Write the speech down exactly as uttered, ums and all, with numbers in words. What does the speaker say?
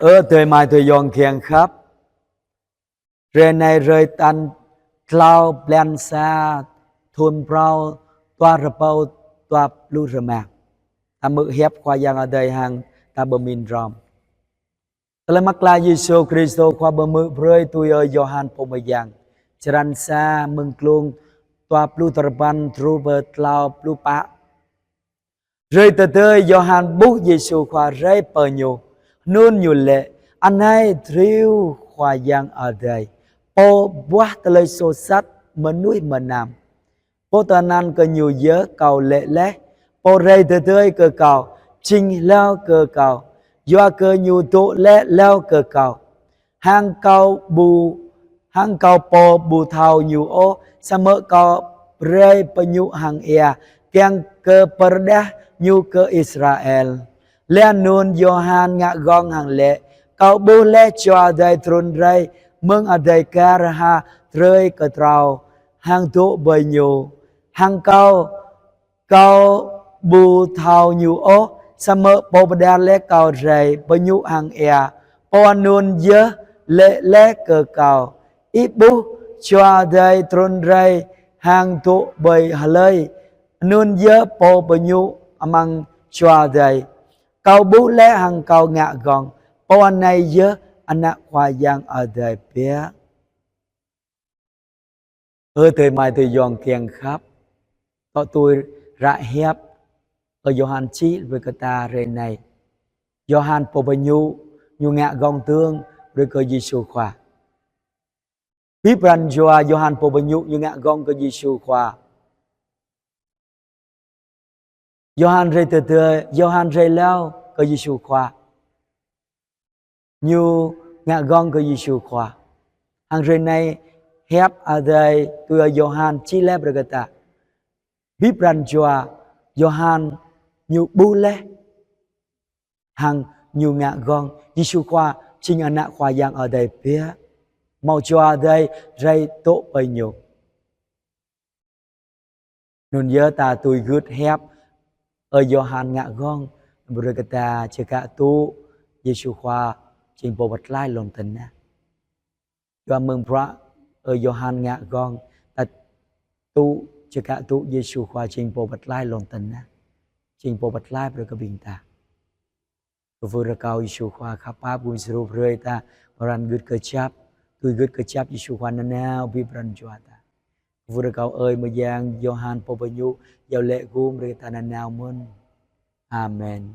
Ơ adơi amai adơi ayŏng kiăng khăp. Hrơi anai hrơi tal klâo blan sa thun phrâo dua rơbâo dua pluh rơma. Ta hmư̆ hiăp Khua Yang Adai hăng ta pơmĭn hrŏm. Tơlơi mơak klă Yêsu Kristô Khua pơhmư̆ brơi tui ơi Yôhan Pô Mơyang. Črăn sa mơ̆ng klŭng dua pluh duapăn truh pơ klâo pluh pă. Hrơi tơdơi Yôhan ƀuh Yêsu Khua rai pơ ñu, anŭn ñu laĭ: Anai triu Khua Yang Adai, Pô buah tơlơi soh sat mơnuih mơnam. Pô tơnăn kơ ñu yơh kâo laĭ laih: Pô rai tơdơi kơ kâo, jing hlâo kơ kâo, yua kơ ñu dŏ laih hlâo kơ kâo. Hăng kâo ƀu, hăng kâo pô ƀu thâo ñu ôh, samơ̆ kâo brơi pơñŭ hăng ia, kiăng kơ pơrơđah ñu kơ Israel. Laih anŭn Yôhan ngă gơ̆ng hăng laĭ: Kâo ƀuh laih Jua Adai trŭn rai mơ̆ng adai kar ha drơi kơtrâo, hăng dŏ ƀơi ñu. Hăng kâo, kâo ƀu thâo ñu ôh, samơ̆ Pô pơđar laih kâo rai pơñŭ hăng ia, Pô anŭn yơh laĭ laih kơ kâo: Ih ƀuh Jua Adai trŭn rai hăng dŏ ƀơi hlơi, anŭn yơh pô pơñŭ amăng Jua Adai. Kâo ƀuh laih hăng kâo ngă gơ̆ng, Pô anai yơh Ană Khua Yang Adai biă. Ơ adơi amai adơi ayŏng kiăng khăp, tŏ tui hră hiăp ơi Yôhan čih brơi kơ ta hrơi anai. Yôhan Pô Pơñŭ ñu ngă gơ̆ng dơ̆ng brơi kơ Yêsu Khua. Abih pran jua Yôhan Pô Pơñŭ ñu ngă gơ̆ng kơ Yêsu Khua. Yôhan rai tơdơi, Yôhan rai hlâo kơ Yêsu Khua. Ñu ngă gơ̆ng kơ Yêsu Khua. Hăng hrơi anai hiăp Adai tui ơi Yôhan čih laih brơi kơ ta. Abih pran jua Yôhan ñu ƀuh laih. Hăng ñu ngă gơ̆ng Yêsu Khua jing Ană Khua Yang Adai biă. Hmâo Jua Adai rai dŏ ƀơi ñu. Anŭn yơh ta tui gưt hiăp ơi Yôhan ngă gơ̆ng brơi kơ ta čơkă tŭ Yêsu Khua jing Pô pơtlaih lŏn tơnah. Yua mơ̆ng bruă ơi Yôhan ngă gơ̆ng ta tŭ čơkă tŭ Yêsu Khua jing Pô pơtlaih lŏn tơnah. Jing Pô pơtlaih brơi kơ ƀing ta. Kwưh rơkâo Yêsu Khua khăp pap gum djru brơi ta pran gưt kơjăp, tui gưt kơjăp Yêsu Khua nanao abih pran jua ta. Kwưh rơkâo ơi Mơyang Yôhan Pô Pơñŭ iâu laĭ gum brơi ta nanao mơ̆n. Amen.